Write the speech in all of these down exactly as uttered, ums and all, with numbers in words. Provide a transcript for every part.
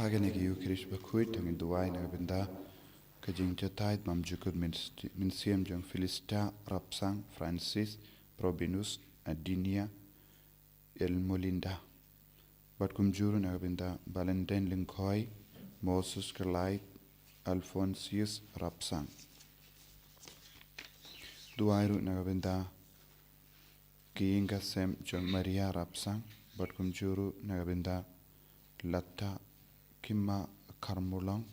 Ha kane ka Eucharist bakhuid, to ngin duwai na ka bynta ka jingjahthait bymjukut myns-, mynsiem jong Felista Rapsang, Francis, Probinus, Adinia, Elmolinda. Bad kumjuh ruh na ka bynta Valentine Lyngkhoi, Moses Kyrlait, Alphonsius Rapsang. Duwai ruh na ka bynta ki ïing ki sem jong Maria Rapsang, bad kumjuh ruh na ka bynta Lata Kima Kharmawlong,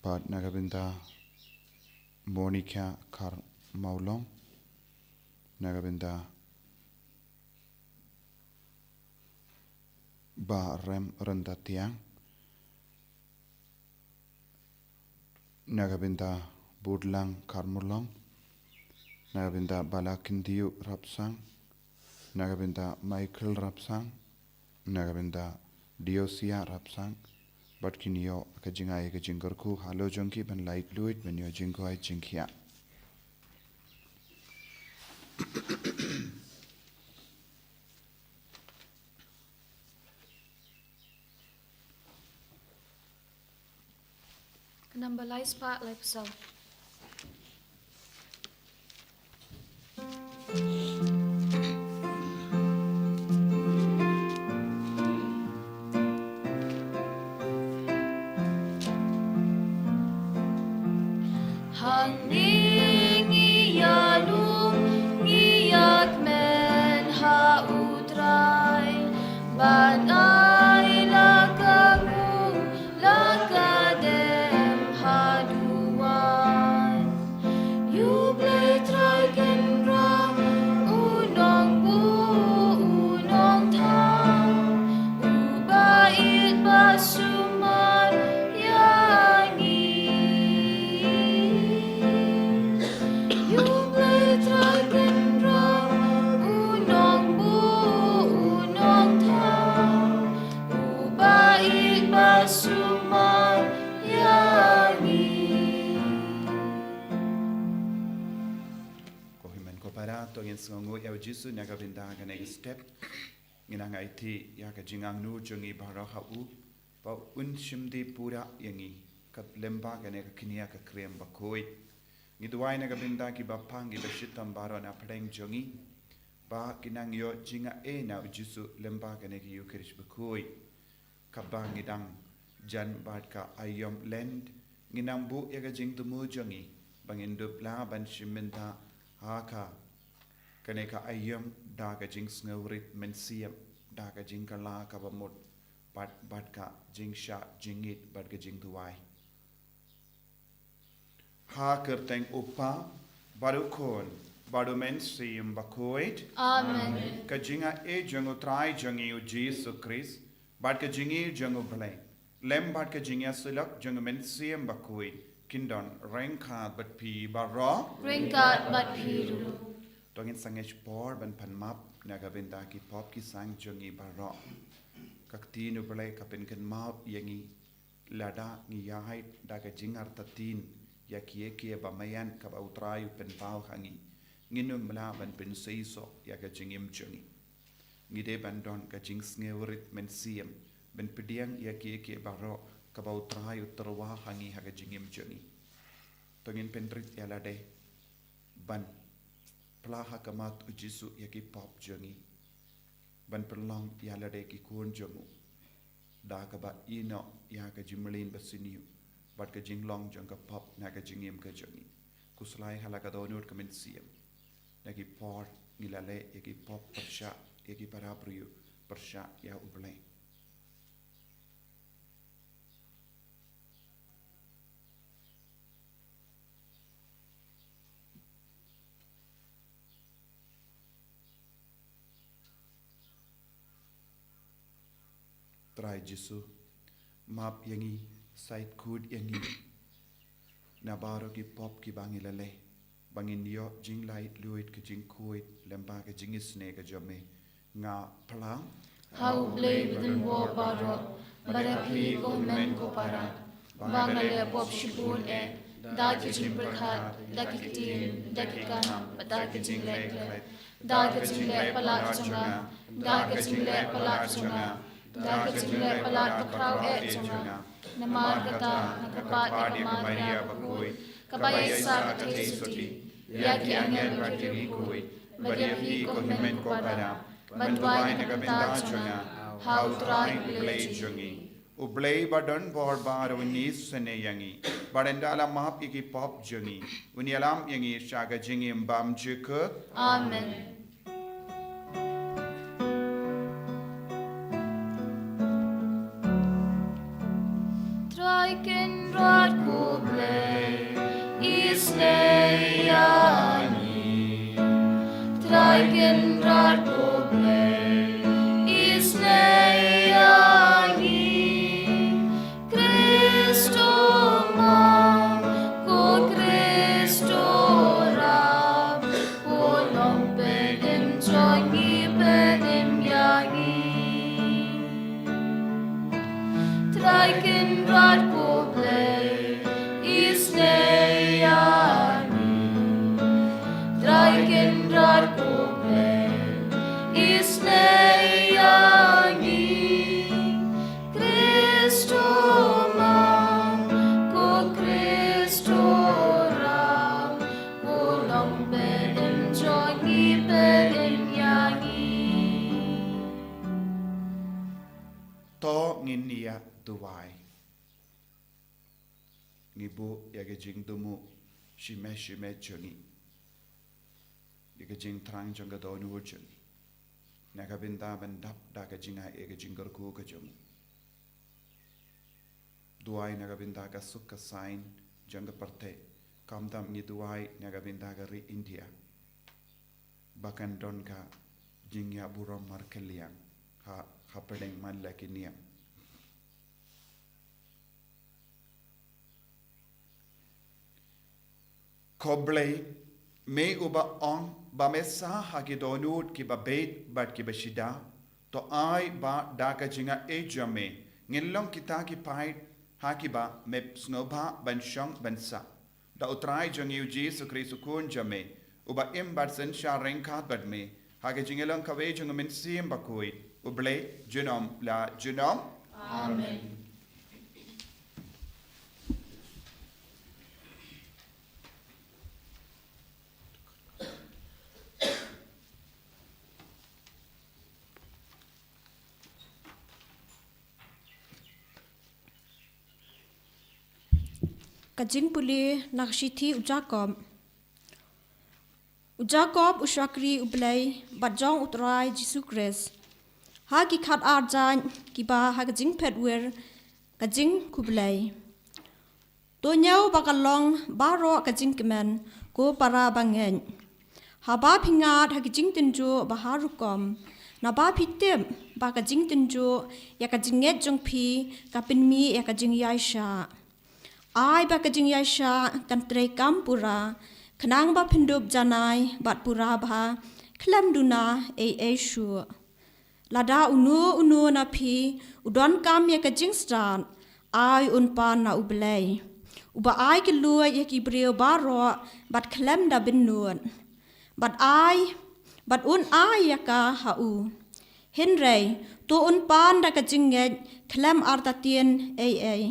bad na ka bynta Monica Kharmawlong, na ka bynta Bah Rem Ryntathiang, na ka bynta Budlang Kharmawlong, na ka bynta Balakhyndiu Rapsang, na ka bynta Michael Rapsang, na ka bynta Diosia Rapsang, bad kin ïoh ka jingai ka jingkyrkhu halor jong ki ban laitluid ban ïoh jingkoit jingkhiah. Ka namba lai spah lai phew saw. Hangne ngi ïalum, ngi ïakmen ha U Trai, ban ai la ka ngu, la ka dem ha duwan. Ïa U Blei Trai Kynrad, U Nongbuh, U Nongthaw, Uba ïeit ba sumar ïa ngi. Ïa U Blei Trai Kynrad, U Nongbuh, U Nongthaw, Uba ïeit ba sumar ïa ngi. Ko hynmen ko para, to ngin sngewnguh ïa U Jisu na ka bynta kane ka step. Ngin nang aiti ïa ka jingangnud jong ngi baroh ha U, ba Un shim dih pura ïa ngi, kat lem bad kane ka kñia ka krem bakhuid. Ngi duwai na ka bynta ki bapang ki bashitom baroh na pdeng jong ngi, ba kin nang ïoh jingaiei na U Jisu lem bad kane ka Eucharist bakhuid. Kaba ngi dang jan bad ka aïom Lent, ngi nang buh ïa ka jingthmu jong ngi ba ngin dup lah ban shim bynta ha ka, kane ka aïom da ka jingsngewrit mynsiem, da ka jingkylla kaba mut, bad, bad ka jingshah jingit, bad ka jingduwai. Ha ka kyrteng U Kpa, bad U Khun, bad U Mynsiem Bakhuid. Amen. Ka jingaiei jong U Trai jong ngi U Jisu Khrist, bad ka jingïeit jong U Blei, lem bad ka jingïasyllok jong U Mynsiem Bakhuid, kin don ryngkat bad phi baroh. Ryngkat bad phi ruh. To ngin sangeh por ban pan map na ka bynta ki pop ki sang jong ngi baroh. Ka ktien U Blei ka pynkynmaw ïa ngi, lada ngi ïaid da ka jingartatien ïa kiei kiei ba maian kaba U Trai u pynpaw ha ngi, ngin ym lah ban pynseisoh ïa ka jingim jong ngi. Ngi dei ban don ka jingsngewrit mynsiem ban pdiang ïa kiei kiei baroh kaba U Trai u tyrwa ha ngi ha ka jingim jong ngi. To ngin pynrit ïa lade ban phla ha khmat U Jisu ïa ki pop jong ngi, ban pynlong ïa lade ki khun jong U, da kaba ïehnoh ïa ka jingmlien basniew bad ka jinglong jong ka pop na ka jingim ka jong ngi. Khuslai ha la ka dohnud ka mynsiem. Na ki por ngi la leh ïa ki pop pyrshah ïa ki para briew, pyrshah ïa U Blei. Trai Jisu, map ïa ngi, sait khuid ïa ngi na baroh ki pop kiba ngi la leh, ba ngin ïoh jinglaitluid ka jingkhuid lem bad ka jingisynei ka jong Me. Nga phla ha U Blei Badonbor baroh, bad ha phi ko hynmen ko para, ba nga la leh pop shibun eh, da ki jingpyrkhat, da ki ktien, da ki kam, bad da ki jingleh klet, da ki jingleh palat jong nga, da ki jingleh palat jong nga, Da ka jingleh palat bakhraw eh jong nga, namar kata nga kyrpad ïa ka Maria bakhuid, kaba ïaisah ka theisotti, ïa ki angel bad ki riewkhuid, bad ïa phi ko hynmen ko para, ban duwai na ka bynta jong nga ha U Trai U Blei jong ngi. U Blei ba don bor ba ar un isynei ïa ngi, bad un da la map ïa ki pop jong ngi, un ïalam ïa ngi sha ka jingim bymjukut. Amen. Trai Kynrad ko Blei, isynei ïa ngi. Trai Kynrad ko Blei, isynei ïa ngi. Khrist u ma, ko Khrist u ram, ko long pynïaid jong ngi, pynïaid ïa ngi. Trai Kynrad ko Blei, isynei ïa ngi. Trai Kynrad ko Blei, isynei ïa ngi. Khrist u ma, ko Khrist u ram, ko long pynïaid jong ngi, pynïaid ïa ngi. To ngin ïa duwai. Ngi buh ïa ka jingthmu shimet shimet jong ngi, ïa ka jingthrang jong ka dohnud jong ngi, na ka bynta ban dap da ka jingai ïa ka jingkyrkhu ka jong u. Duwai na ka bynta ka suk ka saiñ jong ka pyrthei. Khamtam ngi duwai na ka bynta ka ri India, ba kan don ka jingïaburom markylliang ha, ha pdeng man la ki niam. Ko Blei, me uba ong ba me sah ha ki dohnud kiba beit bad kiba shida, to ai ba da ka jingaiei jong me ngin long kita ki paid ha kiba me sngewbha ban shong ban sah. Da U Trai jong ngi U Jisu Khrist U Khun jong me, uba im bad synshar ryngkat bad me ha ka jingïalong kawei jong U Mynsiem Bakhuid, U Blei junom la junom. Amen. Ka jingpule na ka shithi u Jakob. U Jakob u shakri U Blei bad jong U Trai Jisu Khrist. Ha ki khatar jaiñ kiba ha ka jingphet wir ka jingkhublei. To ñiew ba ka long baroh ka jingkmen, ko para bangeit. Haba phi ngat ha ka jingtynjuh ba har rukom, naba phi tip ba ka jingtynjuh ïa ka jingngeit jong phi ka pynmih ïa ka jingïaishah. Ai ba ka jingïaishah kan treikam pura, khnang ba phin dup janai bad pura bha khlem duna ei ei shuh. Lada uno uno na phi u donkam ïa ka jingstad, ai un pan na U Blei, uba ai kylluid ïa ki briew baroh bad khlem da bynnud, bad ai, bad un ai ïa ka ha u. Hynrei to un pan da ka jingngeit khlem artatien ei ei.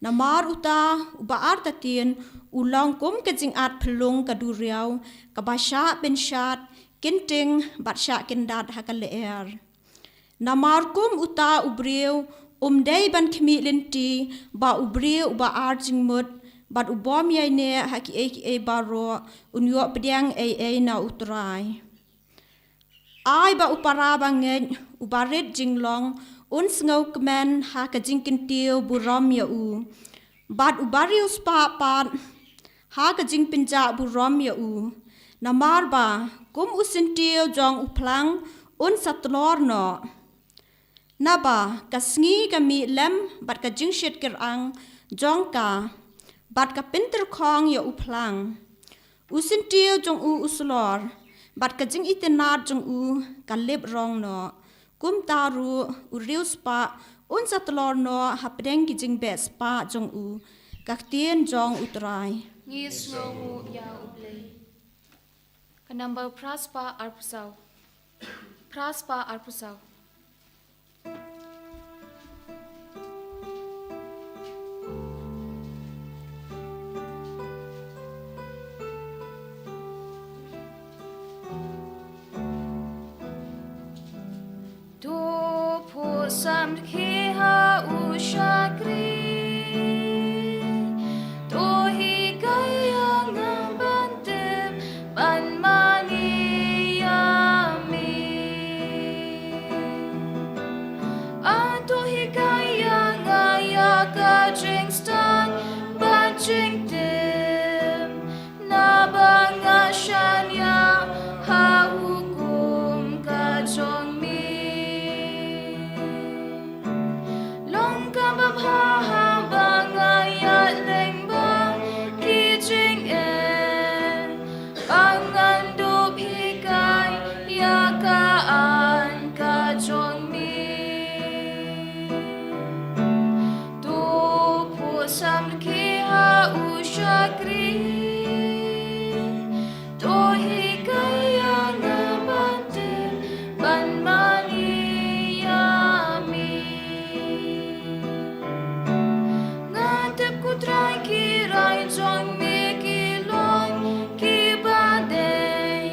Namar uta uba artatien u long kum ka jingat phyllung ka duriaw, kaba shah pynshad kynting bad shah kyndat ha ka lyer. Namar kum uta u briew um dei ban khmih lynti ba u briew uba ar jingmut bad u bym ïaineh ha kiei kiei baroh un ïoh pdiang ei ei na U Trai. Ai ba u para bangeit uba rit jinglong un sngewkmen ha ka jingkyntiew burom ïa u, bad uba riewspah pat ha ka jingpynjah burom ïa u. Namar ba kum u syntiew jong u phlang un sa tlor noh. Naba ka sngi ka mih lem bad ka jingshit kyrang jong ka, bad ka pyntyrkhong ïa u phlang. U syntiew jong u u slor, bad ka jingitynnad jong u ka lip rong noh. Kumta ruh u riewspah un sa tlor noh hapdeng ki jingbeh spah jong u. Ka ktien jong U Trai. Ngi sngewnguh ïa U Blei. Ka number phra spah arphew saw. Phra spah arphew saw. Sam ki ha u shakri. To hikai ïa nga ban tip ban mane ïa me. Ah, to hikai ïa nga ïa ka jingstad bad jingtip. Naba nga shaniah ha hukum ka jong me. Long kaba bha haba nga ïaid lyngba ki jingeh, ba ngan dup hikai ïa ka aiñ ka jong me. To phuh sam ki ha u shakri. To hikai ïa nga ban tip ban mane ïa me. Nga tip ko Trai ki rai jong me ki long kiba dei.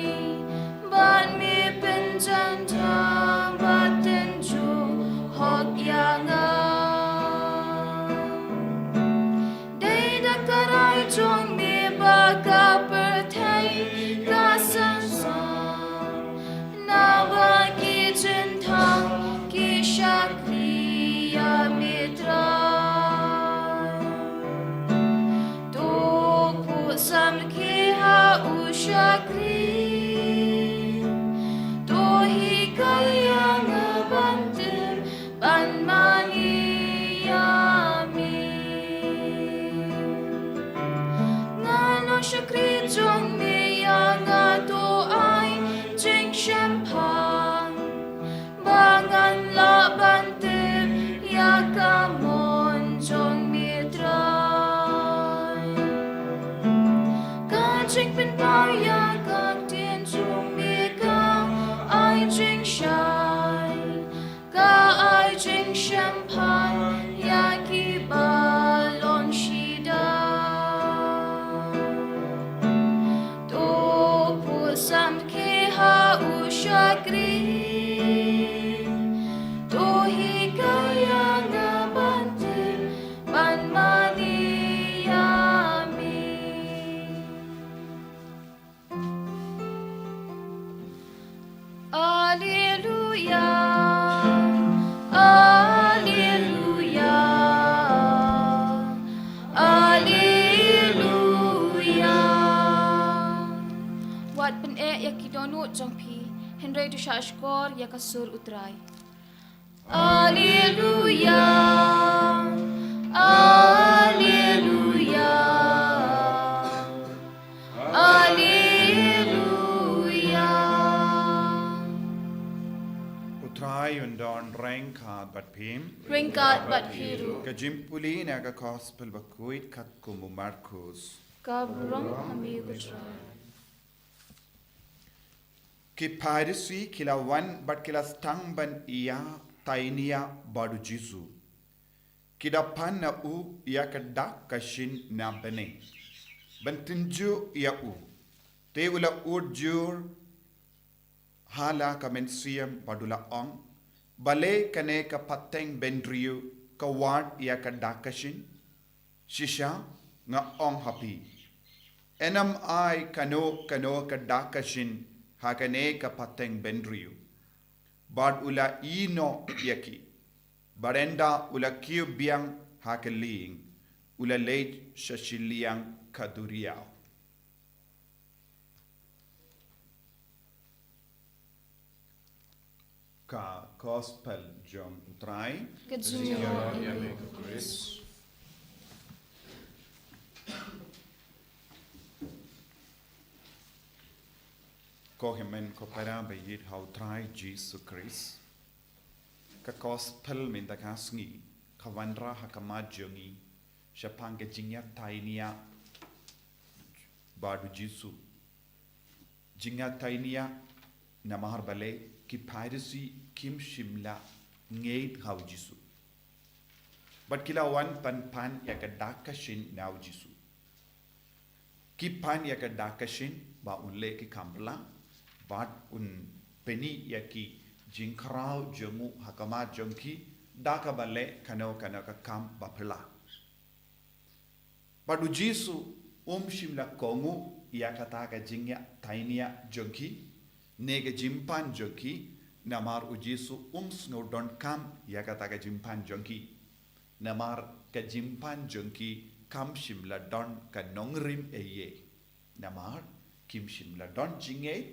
Bad me pynjynjar bad tynjuh hok ïa nga. Dei da ka rai jong me ba ka pyrthei ka synshar. Naba ki jingthang ki shakri ïa me Trai. To phuh sam ki ha u shakri. To hikai ïa nga ban tip ban mane ïa me. Nga long shakri jong me, ïa nga to ai jingshemphang. Ba ngan lah ban tip ïa ka mon jong me Trai. Ka jingpynpaw ïa ka ktien jong me ka ai jingshai. Ka ai jingshemphang ïa kiba long shida. To phuh sam ki ha u shakri. To hikai ïa nga ban tip ban mane ïa me. Alleluia, alleluia, alleluia. Wat pyneh ïa ki dohnud jong phi, hynrei to shahshkor ïa ka sur U Trai. Alleluia, alleluia, alleluia. U Trai un don ryngkat bad phi. Ryngkat bad phi ruh. Ka jingpule na ka Gospel Bakhuid katkum u Markus. Ka burom ha me ko Trai. Ki Pharisi ki la wan bad ki la sdang ban ïa tainia bad u Jisu. Ki da pan na u ïa ka dak ka shin na bneng ban tynjuh ïa u. Te u la ud jur ha la ka mynsiem bad u la ong, balei kane ka pateng bynriew ka wad ïa ka dak ka shin? Shisha nga ong ha phi, ynnym ai kano kano ka dak ka shin ha kane ka pateng bynriew. Bad u la ïehnoh ïa ki. Bad ynda u la kiew biang ha ka lieng, u la leit sha shiliang ka duriaw. Ka Gospel jong U Trai. Ka jingïaroh ïa me ko Khrist. Ko hynmen ko para ba ïeit ha U Trai Jisu Khrist. Ka Gospel mynta ka sngi ka wanrah ha khmat jong ngi shaphang ka jingïatainia bad u Jisu. Jingïatainia namar balei ki Pharisi kim shym la ngeit ha u Jisu. Bad ki la wan ban pan ïa ka dak ka shin na u Jisu. Ki pan ïa ka dak ka shin ba un leh ki kam bha bad un pyni ïa ki jingkhraw jong u ha khmat jong ki da kaba leh kano kano ka kam baphylla. Bad u Jisu um shym la kohnguh ïa kata ka jingïa tainia jong ki ne ka jingpan jong ki, namar u Jisu um sngew donkam ïa kata ka jingpan jong ki. Namar ka jingpan jong ki kam shym la don ka nongrim ei ei. Namar kim shym la don jingngeit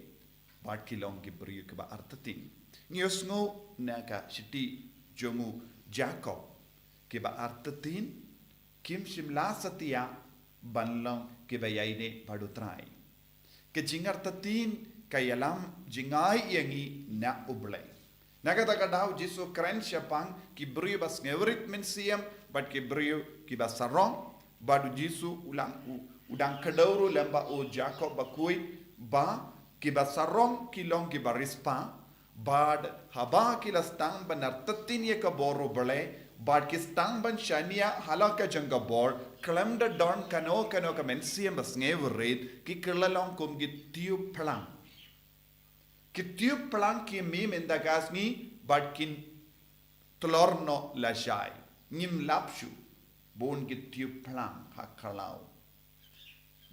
bad ki long ki briew kiba artatien. Ngi ïohsngew na ka shithi jong u Jakob, kiba artatien kim shym la satia ban long kiba ïaineh bad u Trai. Ka jingartatien ka ïalam jingai ïa ngi na u Blei. Na kata ka daw u Jisu kren shaphang ki briew ba sngewrit mynsiem bad ki briew kiba sarong, bad u Jisu u lang u, u dang kdew ruh lem bad u Jakob bakhuid ba kiba sarong ki long kiba riewspah, bad haba ki la sdang ban artatien ïa ka bor u Blei, bad ki sdang ban shaniah ha la ka jong ka bor, khlem da don kano kano ka mynsiem ba sngewrit, ki kylla long kum ki tiew phlang. Ki tiew phlang ki mih mynta ka sngi bad kin tlor noh lashai. Ngim lap shuh. Bun ki tiew phlang ha khlaw.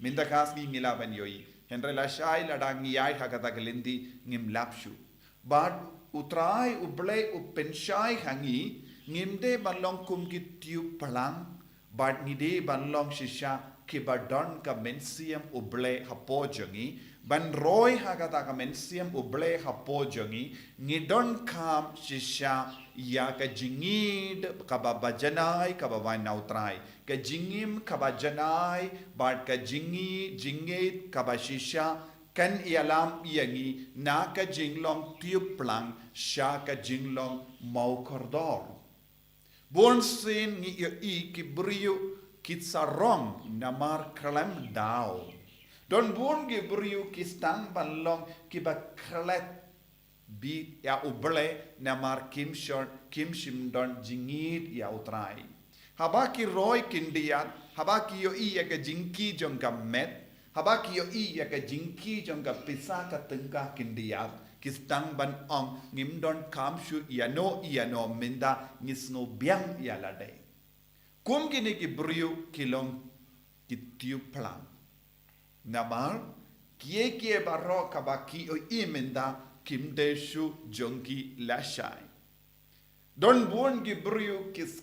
Mynta ka sngi ngi lah ban ïohi. Hynrei lashai lada ngi ïaid ha kata ka lynti ngim lap shuh. Bad u Trai u Blei u pynshai ha ngi, ngim dei ban long kum ki tiew phlang, bad ngi dei ban long shisha kiba don ka mynsiem u Blei hapoh jong ngi, ban roi ha kata ka mynsiem u Blei hapoh jong ngi, ngi donkam shisha ïa ka jingïeid kaba bajanai kaba wan na u Trai, ka jingim kaba janai, bad ka jingïeid, jingïeid kaba shisha, kan ïalam ïa ngi na ka jinglong tiew phlang sha ka jinglong mawkordor. Bun sien ngi ïohi ki briew ki sarong namar khlem daw. Don bun ki briew ki sdang ban long kiba klet bit ïa u Blei namar kim shon, kim shym don jingïeid ïa u Trai. Haba ki roi khyndiat, haba ki ïohi ïa ka jingkhih jong ka met, haba ki ïohi ïa ka jingkhih jong ka pisa ka tyngka khyndiat, ki sdang ban ong ngim donkam shuh ïano ïano mynta ngi sngew biang ïa lade. Kum kine ki briew ki long ki tiew phlang. Namar kiei kiei baroh kaba ki ïohi mynta kim dei shuh jong ki lashai. Don bun ki briew ki s-,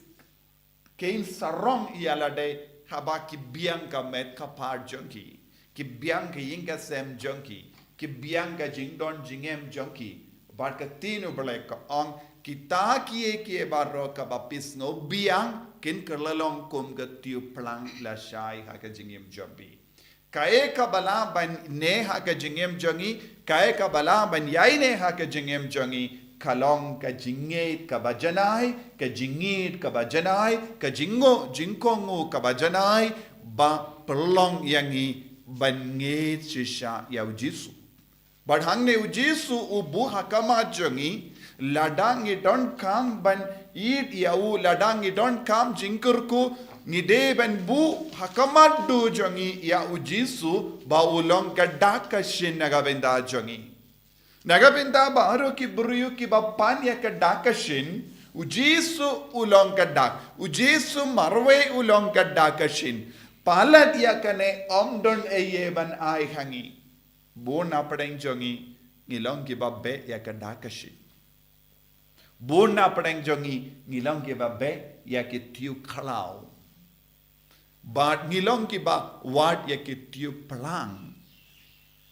kin sarong ïa lade haba ki biang ka met ka phad jong ki, ki biang ka ïing ka sem jong ki, ki biang ka jingdon jingem jong ki. Bad ka ktien u Blei ka ong kita kiei kiei baroh kaba phi sngew biang kin kylla long kum ka tiew phlang lashai ha ka jingim jong phi. Kaei kaba lah ban neh ha ka jingim jong ngi, kaei kaba lah ban ïaineh ha ka jingim jong ngi, ka long ka jingïeid kaba janai, ka jingïeid kaba janai, ka jingnguh jingkohnguh kaba janai, ba pynlong ïa ngi ban ngeit shisha ïa u Jisu. Bad hangne u Jisu u buh ha khmat jong ngi, lada ngi donkam ban ïeid ïa u, lada ngi donkam jingkyrkhu, ngi dei ban buh ha khmat duh jong ngi ïa u Jisu, ba u long ka dak ka shin na ka bynta jong ngi. Na ka bynta baroh ki briew kiba pan ïa ka dak ka shin, u Jisu u long ka dak, u Jisu marwei u long ka dak ka shin. Palat ïa kane ym don ei ei ban ai ha ngi. Bun na pdeng jong ngi, ngi long kiba beh ïa ka dak ka shin. Bun na pdeng jong ngi, ngi long kiba beh ïa ki tiew khlaw. Bad ngi long kiba wad ïa ki tiew phlang.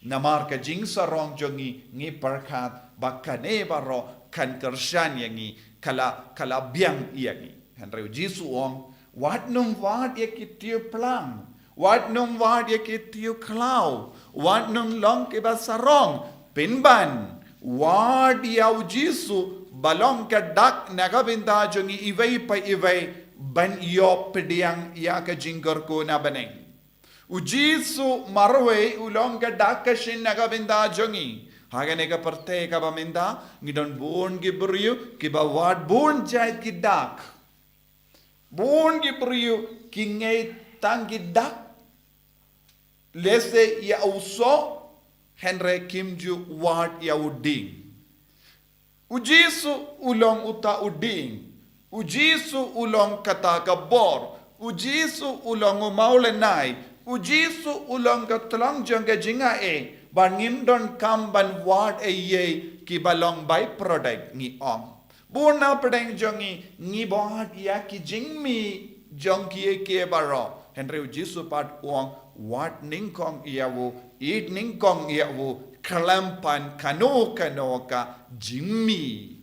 Namar ka jingsarong jong ngi, ngi pyrkhat ba kane baroh kan kyrshan ïa ngi, ka la, ka la biang ïa ngi. Hynrei u Jisu u ong, wat nym wad ïa ki tiew phlang. Wat nym wad ïa ki tiew khlaw, wat nym long kiba sarong, pynban wad ïa u Jisu ba long ka dak na ka bynta jong ngi iwei pa iwei ban ïoh pdiang ïa ka jingkyrkhu na bneng. U Jisu marwei u long ka dak ka shin na ka bynta jong ngi. Ha kane ka pyrthei kaba mynta ngi don bun ki briew kiba wad bun jait ki dak. Bun ki briew ki ngeit tang ki dak. Lehse ïa u soh, hynrei kim ju wad ïa u dieng. U Jisu u long uta u dieng. U Jisu u long kata ka bor. U Jisu u long u mawlynnai. U Jisu u long ka tlong jong ka jingai. Ba ngim donkam ban wad ei ei kiba long byproduct ngi ong. Bun na pdeng jong ngi ngi wad ïa ki jingmih jong kiei kiei baroh. Hynrei u Jisu pat u ong wad nyngkong ïa u, ïeit nyngkong ïa u, khlem pan kano kano ka jingmih.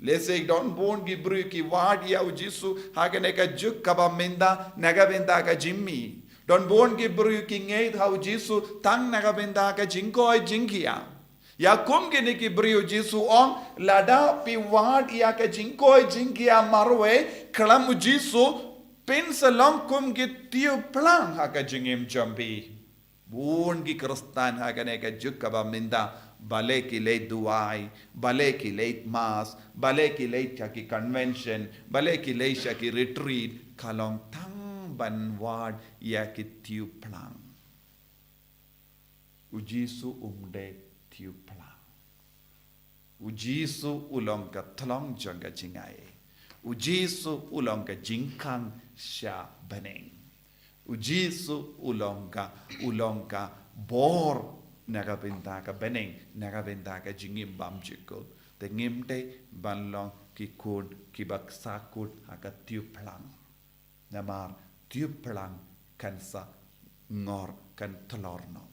Lehse don bun ki briew ki wad ïa u Jisu ha kane ka juk kaba mynta na ka bynta ka jingmih. Don bun ki briew ki ngeit ha u Jisu tang na ka bynta ka jingkoit jingkhiah. Ïa kum kine ki briew u Jisu u ong lada phi wad ïa ka jingkoit jingkhiah marwei khlem u Jisu phin sa long kum ki tiew phlang ha ka jingim jong phi. Bun ki Khristan ha kane ka juk kaba mynta, balei ki leit duwai, balei ki leit mass, balei ki leit sha ki convention, balei ki leit sha ki retreat, ka long tang ban wad ïa ki tiew phlang. U Jisu um dei tiew phlang. U Jisu u long ka tlong jong ka jingai. U Jisu u long ka jingkhang sha bneng. U Jisu u long ka, u long ka bor na ka bynta ka bneng, na ka bynta ka jingim bymjukut. Te ngim dei ban long ki khun kiba sahkut ha ka tiew phlang. Namar tiew phlang kan sa ngor kan tlor noh.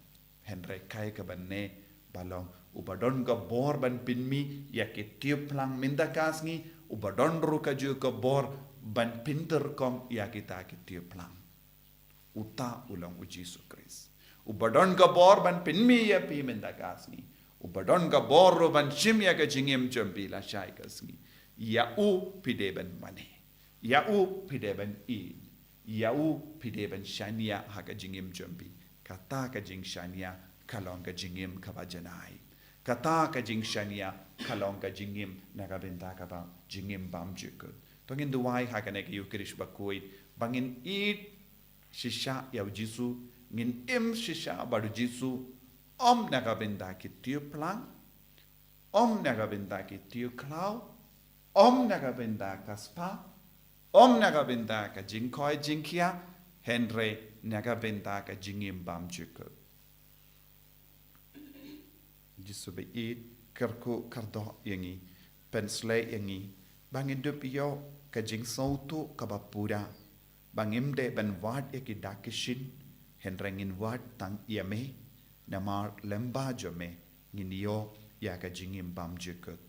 Hynrei kaei kaba ne ba long uba don ka bor ban pynmih ïa ki tiew phlang mynta ka sngi, uba don ruh kajuh ka bor ban pyntyrkhong ïa kita ki tiew phlang. Uta u long u Jisu Khrist. Uba don ka bor ban pynmih ïa phi mynta ka sngi. Uba don ka bor ruh ban shim ïa ka jingim jong phi lashai ka sngi. Ïa u phi dei ban mane. Ïa u phi dei ban ïeit. Ïa u phi dei ban shaniah ha ka jingim jong phi. Kata ka jingshaniah ka long ka jingim kaba janai. Kata ka jingshaniah ka long ka jingim na ka bynta kaba jingim bymjukut. To ngin duwai ha kane ka Eucharist bakhuid ba ngin ïeit shisha ïa u Jisu, ngin im shisha bad u Jisu, ym na ka bynta ki tiew phlang, ym na ka bynta ki tiew khlaw, ym na ka bynta ka spah, ym na ka bynta ka jingkoit jingkhiah, hynrei na ka bynta ka jingim bymjukut. Jisu ba ïeit, kyrkhu kyrdoh ïa ngi, pynshlei ïa ngi ba ngin dup ïoh ka jingsngewthuh kaba pura, ba ngim dei ban wad ïa ki dak ki shin, hynrei ngin wad tang ïa me, namar lyngba jong me ngin ïoh ïa ka jingim bymjukut.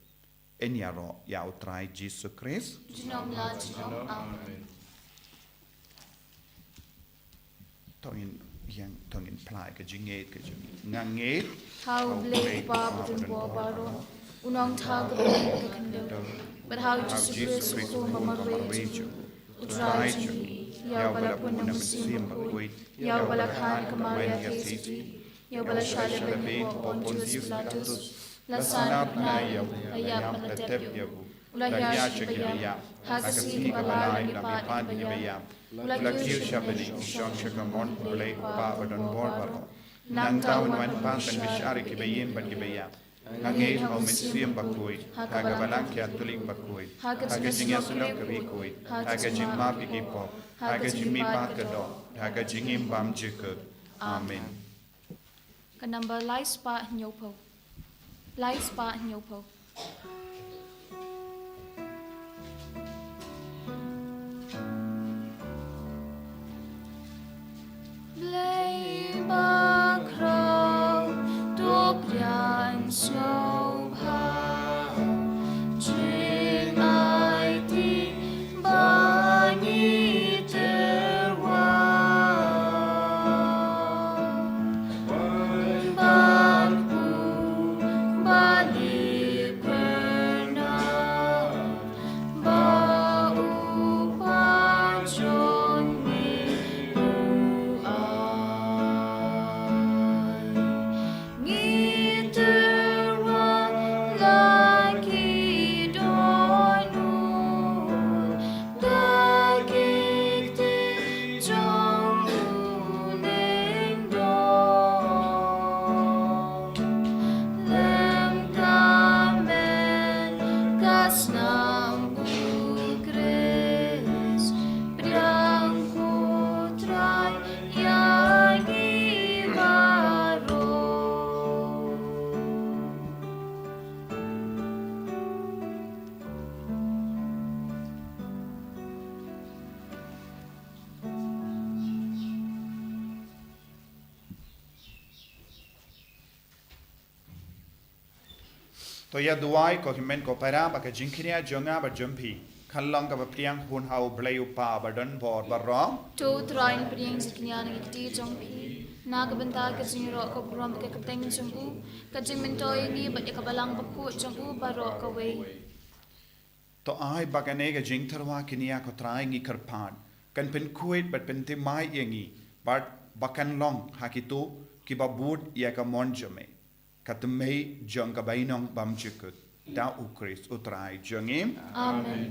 Yn ïaroh ïa u Trai Jisu Khrist. Junom la junom. Amen. To ngin ïeng, to ngin phla ïa ka jingngeit ka jong ngi. Nga ngeit ha U Blei Kpa badonbor baroh, U Nongthaw kaba ïeit ka khyndew, bad ha U Jisu Khrist U Khun ba marwei jong ngi, U Trai jong ngi, ïa uba la pun U Mynsiem Bakhuid, ïa uba la kha na ka Maria Theisotti, ïa uba la shah leh beiñ hapoh Pontius Pilatus, la sah na bnai, la ïap bad la tep ïa u, u la hiar sha ki ba ïap, ha ka sngi kaba lai na ka miet paid ki ba ïap, u la kiew sha bneng, u shong sha ka mon U Blei U Kpa badonbor baroh. Nangta un wan pat ban bishar ïa ki ba ïeit bad ki ba ïap. Nga ngeit ha U Mynsiem Bakhuid, ha ka Balang Katholik bakhuid, ha ka jingïasyllok ka riewkhuid, ha ka jingmap ïa ki pop, ha ka jingmihpat ka doh, ha ka jingim bymjukut. Amen. Ka number lai spah hynñiewphew. Lai spah hynñiewphew. Blei bakhraw, to pdiang sngewbha, jingaiti ba ngi tyrwa. Wan bad u ba lipyrnat, ba u Kpa jong ngi u ai. Ngi tyrwa la ki dohnud da ki kti jong u lyngdoh. Lem ka met ka snam u To ïa duwai, ko hynmen ko para, ba ka jingkñia jong nga bad jong phi kan long kaba pdiang hun ha U Blei U Kpa ba don bor baroh. To U Trai, pdiang jingkñia na ki kti jong phi na ka bynta ka jingïaroh ka burom ka kyrteng jong u, ka jingmyntoi ïa ngi bad ïa ka Balang Bakhuid jong u baroh kawei. To ai ba kane ka jingtyrwa kñia, ko Trai, ngi kyrpad, kan pynkhuid bad pynthymmai ïa ngi, bad ba kan long ha kito kiba bud ïa ka mon jong me, ka tymmen jong ka bainong bymjukut, da U Khrist U Trai jong ngi. Amen.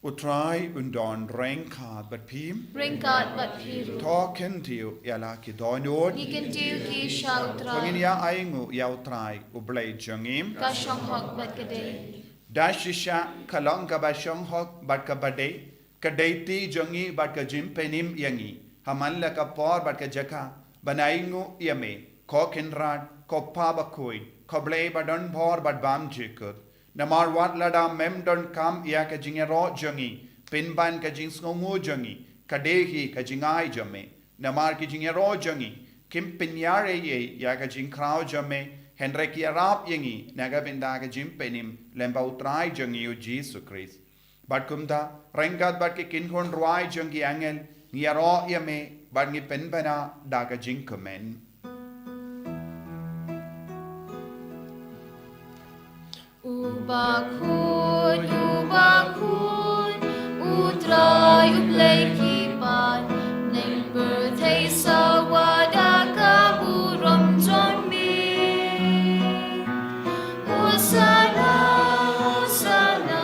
U Trai un don ryngkat bad phi. Ryngkat bad phi ruh. To kyntiew ïa la ki dohnud. Ngi kyntiew ki sha U Trai. To ngin ïa ainguh ïa U Trai U Blei jong ngi. Ka shong hok bad ka dei. Da shisha ka long kaba shong hok bad kaba dei, ka dei ti jong ngi bad ka jingpynim ïa ngi ha man la ka por bad ka jaka ban ainguh ïa me, ko Kynrad, ko Kpa Bakhuid, ko Blei ba don bor bad bymjukut. Namar wat lada mem donkam ïa ka jingïaroh jong ngi pynban ka jingsngewnguh jong ngi, ka dei hi ka jingai jong me. Namar ki jingïaroh jong ngi kim pynïar ei ei ïa ka jingkhraw jong me, hynrei ki ïarap ïa ngi na ka bynta ka jingpynim lem bad U Trai jong ngi U Jisu Khrist. Bad kumta, ryngkat bad ki kynhun rwai jong ki angel, ngi ïaroh ïa me bad ngi pynbna da ka jingkmen. U bakhuid, u bakhuid, U Trai U Blei ki paid, bneng pyrthei sawa da ka burom jong me. Hosanna, Hosanna,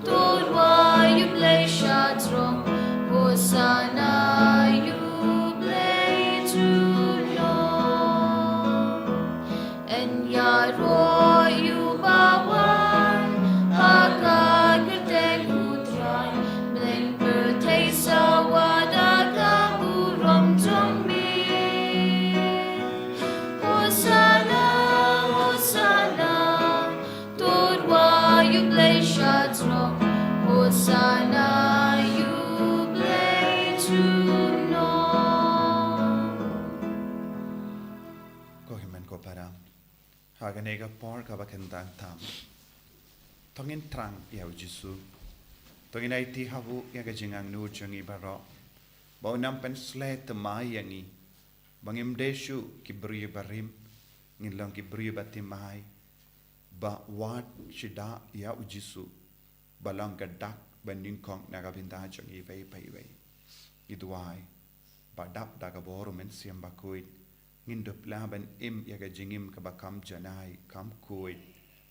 to rwai U Blei sha jrong. Hosanna ïa U Blei junom. Yn ïaroh ïa uba wan ha ka kyrteng U Trai, bneng pyrthei sawa da ka burom jong me. Hosanna, Hosanna, to rwai U Blei sha jrong. Hosanna ïa U Blei junom. Ko hynmen ko para, ha kane ka por kaba kyntang tam, to ngin thrang ïa U Jisu. To ngin aiti ha u ïa ka jingangnud jong ngi baroh, ba un nang pynshlei thymmai ïa ngi, ba ngim dei shuh ki briew barim, ngin long ki briew bathymmai, ba wad shida ïa U Jisu, ba long ka dak ba nyngkong na ka bynta jong iwei pa iwei. Ngi duwai ba dap da ka bor U Mynsiem Bakhuid, ngin dup lah ban im ïa ka jingim kaba kham janai kham khuid,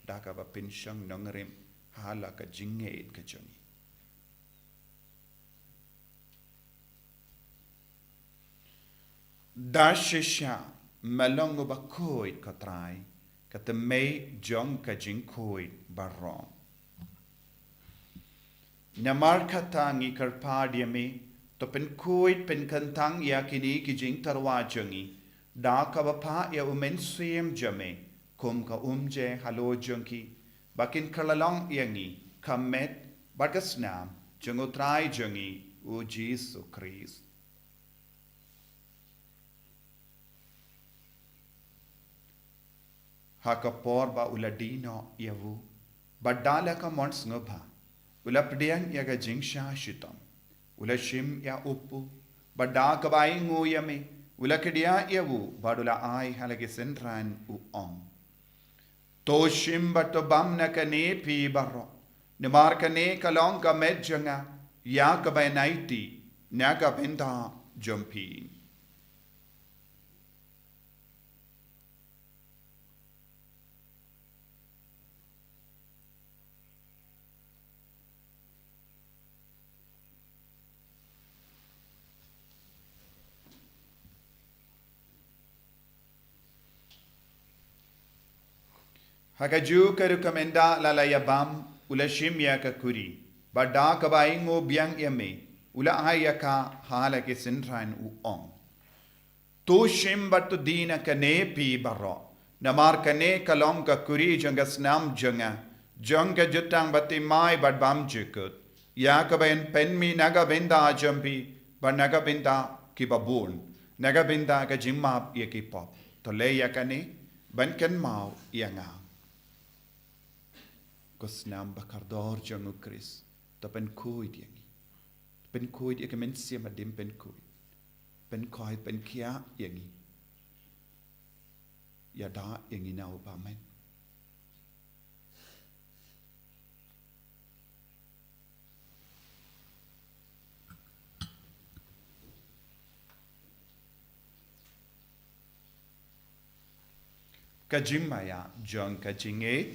da kaba pynshong nongrim ha la ka jingngeit ka jong ngi. Da shisha me long uba khuid, ko Trai, ka tymmen jong ka jingkhuid baroh. Namar kata ngi kyrpad ïa me, to pynkhuid pynkyntang ïa kine ki jingtyrwa jong ngi da kaba phah ïa U Mynsiem jong me kum ka umjer halor jong ki, ba kin kyllon ïa ngi ka met bad ka snam jong U Trai jong ngi U Jisu Khrist. Ha ka por ba u la die noh ïa u, bad da la ka mon sngewbha, u la pdiang ïa ka jingshah shitom, u la shim ïa u pud, bad da kaba ainguh ïa me, u la kdiah ïa u bad u la ai ha la ki synran, u ong: To shim bad to bam na kane phi baroh, namar kane ka long ka met jong nga, ïa kaba yn aiti na ka bynta jong phi. Ha kajuh ka rukom ynda la la ïa bam, u la shim ïa ka kuri, bad da kaba ainguh biang ïa me, u la ai ïa ka ha la ki synran, u ong: To shim bad to die na kane phi baroh, namar kane ka long ka kuri jong ka snam jong nga, jong ka jutang bathymmai bad bymjukut, ïa kaba yn pynmih na ka bynta jong phi Bad na ka bynta kiba bun, na ka bynta ka jingmap ïa ki pop, to leh ïa kane ban kynmaw ïa nga. Ko snam ba kordor jong U Khrist, to pynkhuid ïa ngi. Pynkhuid ïa ka mynsiem hadien pynkhuid. Pynkhuid, pynkhiah ïa ngi. Ïada ïa ngi na u bymman. Ka jingmaïa jong ka jingïeit.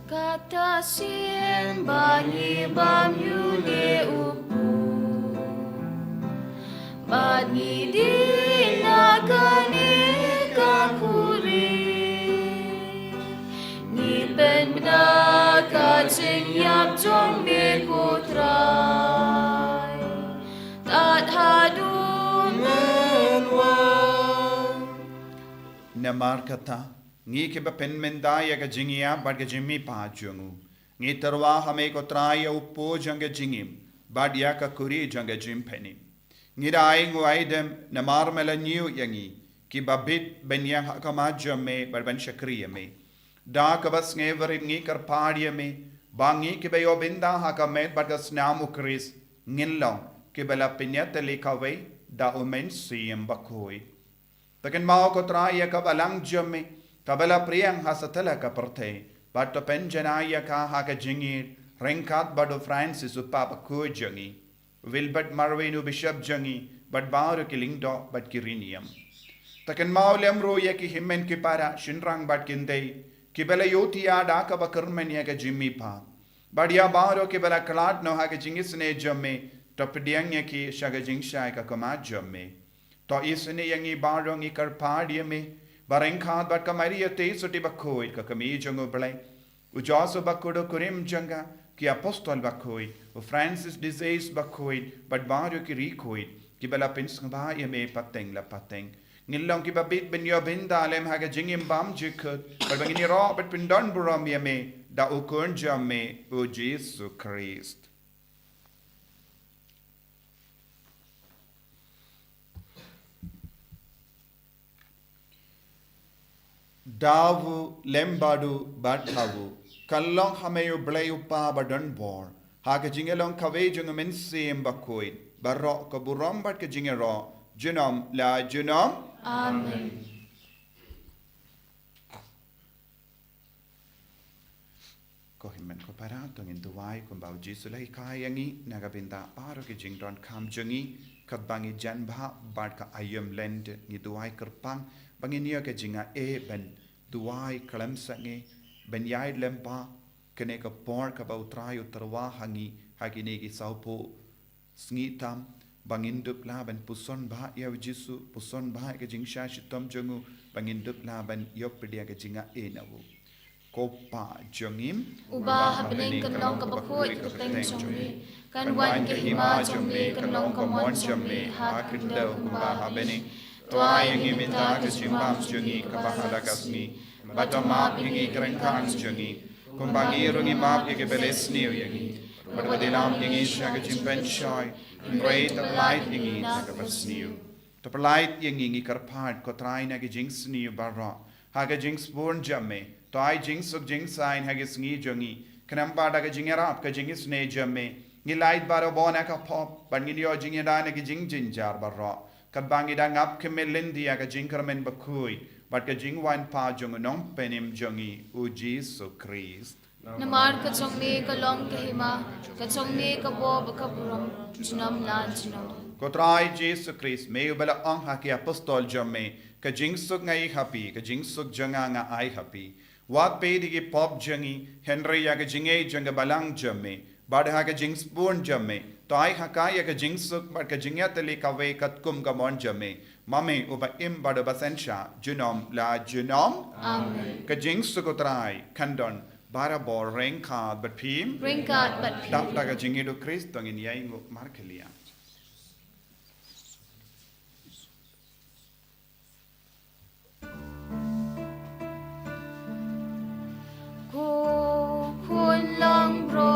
Kata sien ba ngi bam ïa u Blei u Kpu, bad ngi dih na kane ka khuri, ngi pynbna ka jingïap jong me ko Trai, tad haduh men wan. Namar kata, ngi kiba pynmynta ïa ka jingïap bad ka jingmihpat jong u, ngi tyrwa ha me ko Trai ïa u kpu jong ka jingim, bad ïa ka khuri jong ka jingpynim. Ngi da ai nguaidem namar me la ñiew ïa ngi, kiba bit ban ïeng ha khmat jong me bad ban shakri ïa me. Da kaba sngewrit ngi kyrpad ïa me, ba ngi kiba ïoh bynta ha ka met bad ka snam U Khrist, ngin long kiba la pynïatylli kawei da U Mynsiem Bakhuid. To kynmaw ko Trai ïa ka balang jong me, kaba la phriang ha satlak ka pyrthei, bad to pynjanai ïa ka ha ka jingïeit, ryngkat bad u Francis u Papa bakhuid jong ngi, Wilbert Marwin u Bishop jong ngi, bad baroh ki lyngdoh bad ki riewniam. To kynmaw lem ruh ïa ki hynmen ki para, shynrang bad ki kynthei, kiba la ïohthiah da kaba kyrmen ïa ka jingmihpat. Bad ïa baroh kiba la khlad noh ha ka jingisynei jong me, to pdiang ïa ki sha ka jingshai ka khmat jong me. To isynei ïa ngi baroh, ngi kyrpad ïa me, ba ryngkat bad ka Maria Theisotti bakhuid, ka kmie jong U Blei, u Joseph bakhuid u kurim jong ka, ki apostol bakhuid, u Francis de Sales bakhuid, bad baroh ki riewkhuid, kiba la pynsngewbha ïa me pateng la pateng, ngin long kiba bit ban ïoh bynta lem ha ka jingim bymjukut, bad ba ngin ïaroh bad pyndonburom ïa me da u Khun jong me, u Jisu Khrist. Da u lem bad u bad ha u, kan long ha me U Blei U Kpa badonbor, ha ka jingïalong kawei jong U Mynsiem Bakhuid, baroh ka burom bad ka jingïaroh, junom la junom. Amen. Ko hynmen ko para, to ngin duwai kumba u Jisu u la hikai ïa ngi, na ka bynta baroh ki jingdonkam jong ngi, katba ngi jan bha bad ka aïom Lent, ngi duwai kyrpang ba ngin ïoh ka jingaiei ban duwai khlem sangeh, ban ïaid lem bad kane ka por kaba u Trai u tyrwa ha ngi ha kine ki sawphew sngi tam, ba ngin dup lah ban puson bha ïa u Jisu, puson bha ïa ka jingshah shitom jong u, ba ngin dup lah ban ïoh pdiang ka jingaiei na u. Ko Pa jong ngi, uba ha bneng, kan long kaba khuid ka kyrteng jong me, kan wan ka hima jong me, kan long ka mon jong me ha ka khyndew kumba ha bneng. To ai ïa ngi mynta ka jingbam jong ngi kaba ha la ka sngi, bad to map ïa ngi ki ryngkat jong ngi, kumba ngi ruh ngi map ïa kiba leh sniew ïa ngi. Bad wat ïalam ïa ngi sha ka jingpynshoi, hynrei to pyllait ïa ngi na kaba sniew. To pyllait ïa ngi, ngi kyrpad ko Trai, na ki jingsniew baroh, ha ka jingsbun jong me. To ai jingsuk jingsaiñ ha ki sngi jong ngi, khnang ba da ka jingïarap ka jingisynei jong me, ngin lait baroh bun na ka pop, bad ngin ïoh jingïada na ki jingjynjar baroh, katba ngi dang ap khmih lynti ïa ka jingkyrmen bakhuid bad ka jingwan pat jong u Nongpynim jong ngi, u Jisu Khrist. Namar ka jong me ka long ka hima, ka jong me ka bor bad ka burom, junom la junom. Ko Trai Jisu Khrist, me uba la ong ha ki apostol jong me, ka jingsuk nga ai ha phi, ka jingsuk jong nga nga ai ha phi. Wat peit ïa ki pop jong ngi, hynrei ïa ka jingïeit jong ka balang jong me, bad ha ka jingsbun jong me, to ai ha ka ïa ka jingsuk bad ka jingïatylli kawei katkum ka mon jong me, ma me uba im bad uba synshar, junom la junom. Amen. Ka jingsuk u Trai kan don barabor ryngkat bad phi. Ryngkat bad phi. Dap da ka jingïeit u Khrist, to ngin ïainguh markhlieh. Ko Khun langbrot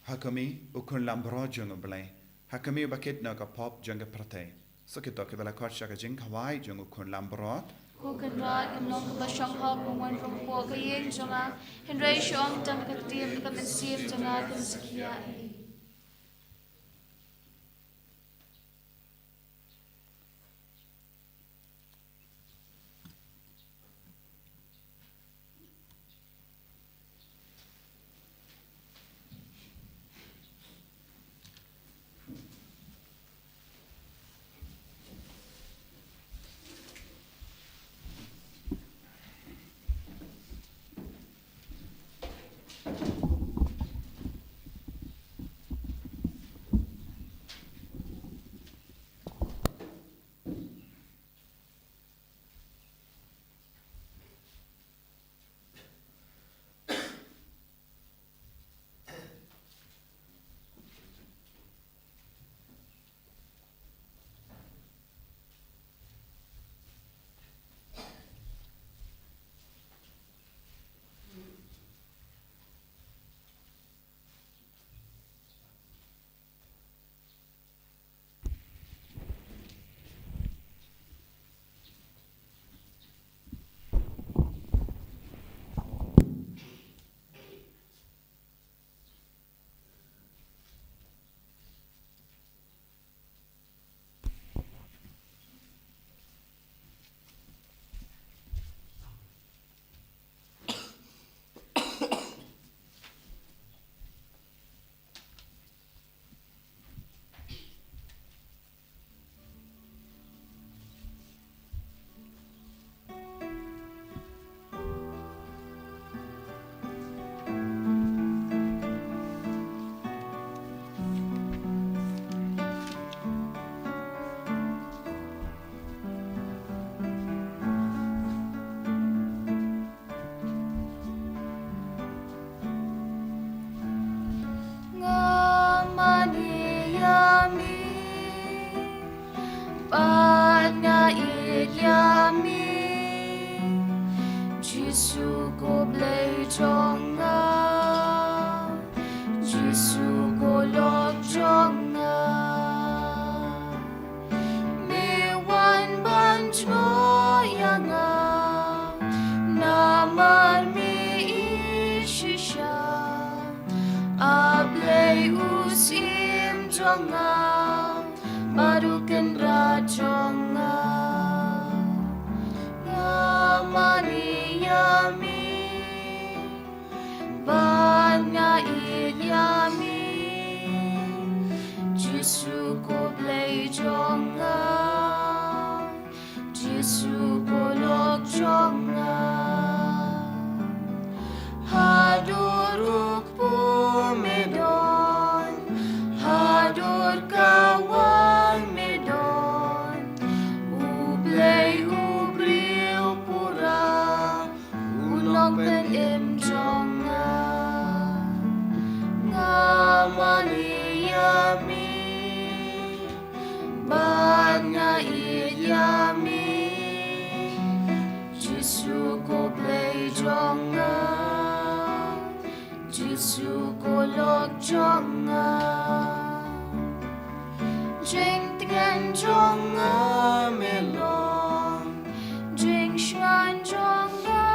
Ha ka mi u khun lambrot jong u Blei, ha ka mi uba kit noh ka pop jong ka pyrthei. Sa kito kiba la khot sha ka jingkhawai jong u khun lambrot. Ko Kynrad, ngam long kaba shong hok ban wan rung hapoh ka ïing jong nga, hynrei shu ong tang ka ktien, ka mynsiem jong nga kan sa khia ei. Nga mane ïa me, bad nga ïeit ïa me, Jisu ko Blei jong nga, Jisu ko lok jong nga. Me wan ban jngoh ïa nga, namar me ïeit shisha. A Blei u Syiem jong nga, bad u Kynrad jong nga. Nga mane ïa me, bad nga ïeit ïa me, Jisu ko Blei jong nga, Jisu ko lok jong nga. Haduh ruh kpu me don, haduh ka wan me don, U Blei u briew pura, u Nongpynim jong nga. Nga mane ïa me, bad nga ïeit ïa me, Jisu ko Blei jong nga, Jisu ko lok jong nga. Jingtngen jong nga me long, jingsngewsih jong nga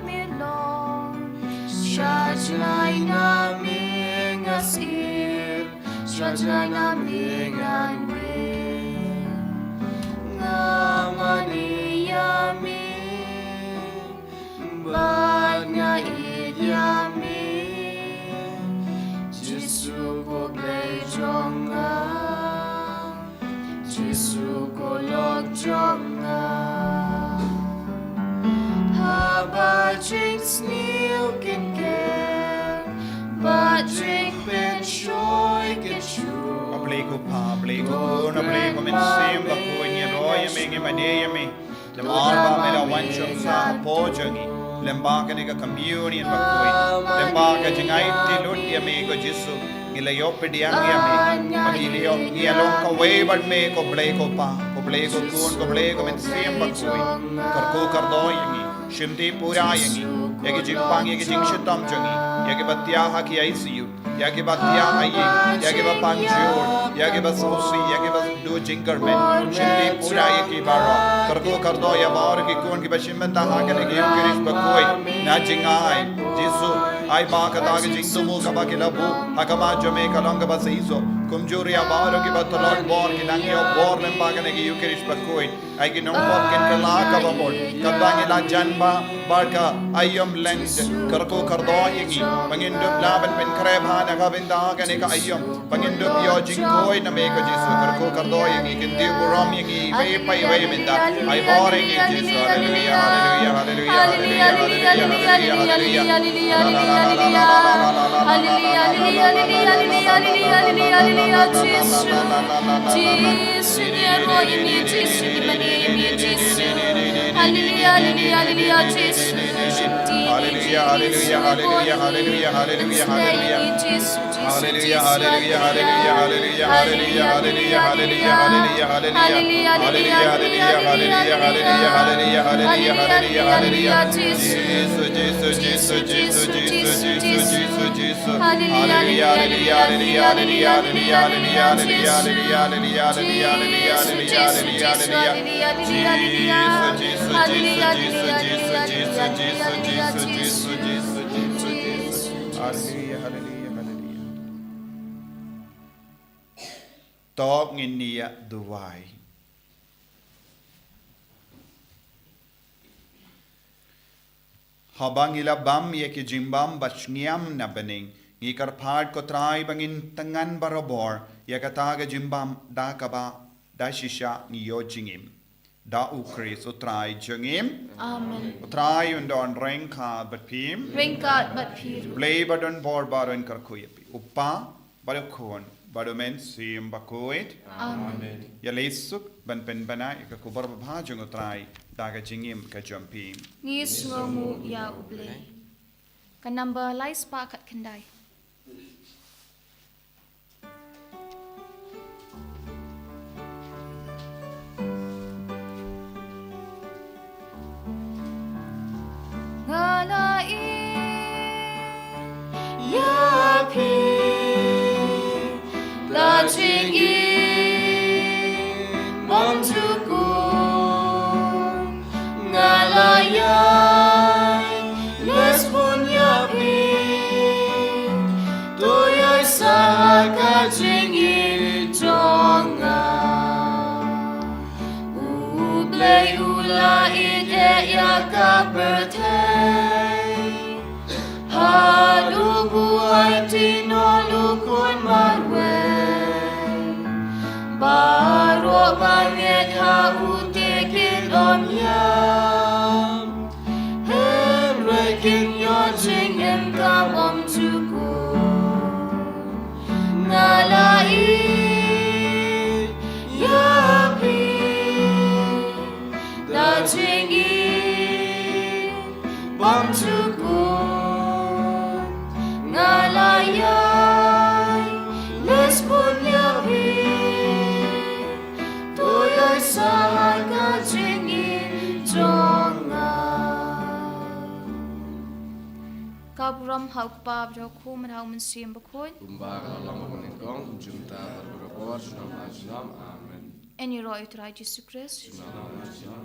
me long. Sha jngai na me nga sir, sha jngai na me ngan weng. Nga mane ïa me, bad nga ïeit ïa me, Jisu ko Blei jong nga, Jisu ko lok jong nga. Haba jingsniew kynker bad jingpynshoi kynshuh. A Blei ko Pa, a Blei ko Khun, a Blei ko Mynsiem Bakhuid, ngi ïaroh ïa me, ngi mane ïa me. Namar ba me la wan shong sah hapoh jong ngi. Lyngba kane ka communion bakhuid, lyngba ka jingaiti lut ïa me ko Jisu, ngi la ïoh pdiang ïa me. Ba ngi la ïoh, ngi ïa long kawei bad me ko Blei ko Pa, ko Blei ko Khun, ko Blei ko Mynsiem Bakhuid. Kyrkhu kyrdoh ïa ngi, shimti pura ïa ngi, ïa ki jingpang, ïa ki jingshitom jong ngi, ïa kiba thiah ha ki I C U. Ïa kiba thiah ha ïing, ïa kiba pan jur, ïa kiba sngewsih, ïa kiba duh jingkyrmen. Shim lip u da ïa ki baroh. Kyrkhu kyrdoh ïa baroh ki khun kiba shim bynta ha kane ka Ïukharist bakhuid na jingai. Jisu, ai ba kata ka jingthmu kaba ki la buh ha khmat jong me ka long kaba shisha. Kumjuh ïa baroh kiba tlot bor, ki nang ïoh bor lyngba kane ka Ïukharist bakhuid. Ai ki nongpop kin kylla kaba mut, katba ngi la jan bha bad ka aïom Lent. Kyrkhu kyrdoh ïa ngi ba ngin dup lah ban pynkhreh bha na ka bynta kane ka aïom, ba ngin dup ïoh jingkhuid na me ko Jisu. Kyrkhu kyrdoh ïa ngi, kyntiew burom ïa ngi iwei pa iwei mynta. Ai bor ïa ngi Jisu. Haleluya, haleluya, haleluya, haleluya, haleluya, haleluya, haleluya. Haleluya, haleluya, haleluya, haleluya, haleluya, Jisu. Jisu, ngi ïaroh ïa me, Jisu, ngi mane ïa me, Jisu. Haleluya, haleluya, haleluya, Jisu. Shakti ïa me, Jisu, ngi ïaroh ïa me, Jisu. Ngi sngew ïa me, Jisu, Jisu, Jisu, haleluya, haleluya, haleluya, haleluya, haleluya, haleluya, haleluya, haleluya, haleluya, haleluya, haleluya, haleluya, haleluya, haleluya, haleluya, haleluya, Jisu. Jisu, Jisu, Jisu, Jisu, Jisu, Jisu, Jisu, Jisu. Haleluya, haleluya, haleluya, haleluya, haleluya, haleluya, Jisu. Haleluya, haleluya, haleluya, haleluya, haleluya, haleluya, haleluya, Jisu, haleluya, Jisu, haleluya, haleluya, haleluya, Jisu, Jisu, Jisu, Jisu, Jisu, Jisu, Jisu, Jisu, Jisu, Jisu, Jisu. Haleluya, haleluya, haleluya. To ngin ïa duwai. Haba ngi la bam ïa ki jingbam ba shngiam na bneng, ngi kyrpad ko Trai ba ngin tyngan barabor ïa kata ka jingbam da kaba da shisha ngi ïoh jingim. Da U Khrist U Trai jong ngi. Amen. U Trai un don ryngkat bad phi. Ryngkat bad phi ruh. Blei ba don bor baroh un kyrkhu ïa phi. U Kpa, bad U Khun, bad U Mynsiem Bakhuid. Amen. Ïaleh suk ban pynbna ïa ka khubor babha jong U Trai da ka jingim ka jong phi. Ngi sngewnguh ïa U Blei. Ka number lai spah khatkhyndai. Nga la ïeit ïa phi, la jingim bymjukut. Nga la ïai leh bun ïa phi, to ïoh sah ha ka jingim jong nga. U Blei u la ïeit ïa ka pyrthei, haduh ba u aiti noh U Khun marwei. Baroh ba ngeit ha u te kin ym ïap, hynrei kin ïoh jingim ka bymjukut. Nga la ïeit ïa phi, da jingim bymjukut. Nga la ïai leh bun ïa phi, to ïoh sah ha ka jingim jong nga. Ka burom ha U Kpa, bad ha U Khun, bad ha U Mynsiem Bakhuid. Kumba ka la long ha kaba nyngkong, kumjuh mynta bad barabor, junom ha junom. Amen. Yn ïaroh ïa U Trai Jisu Khrist. Junom ha junom.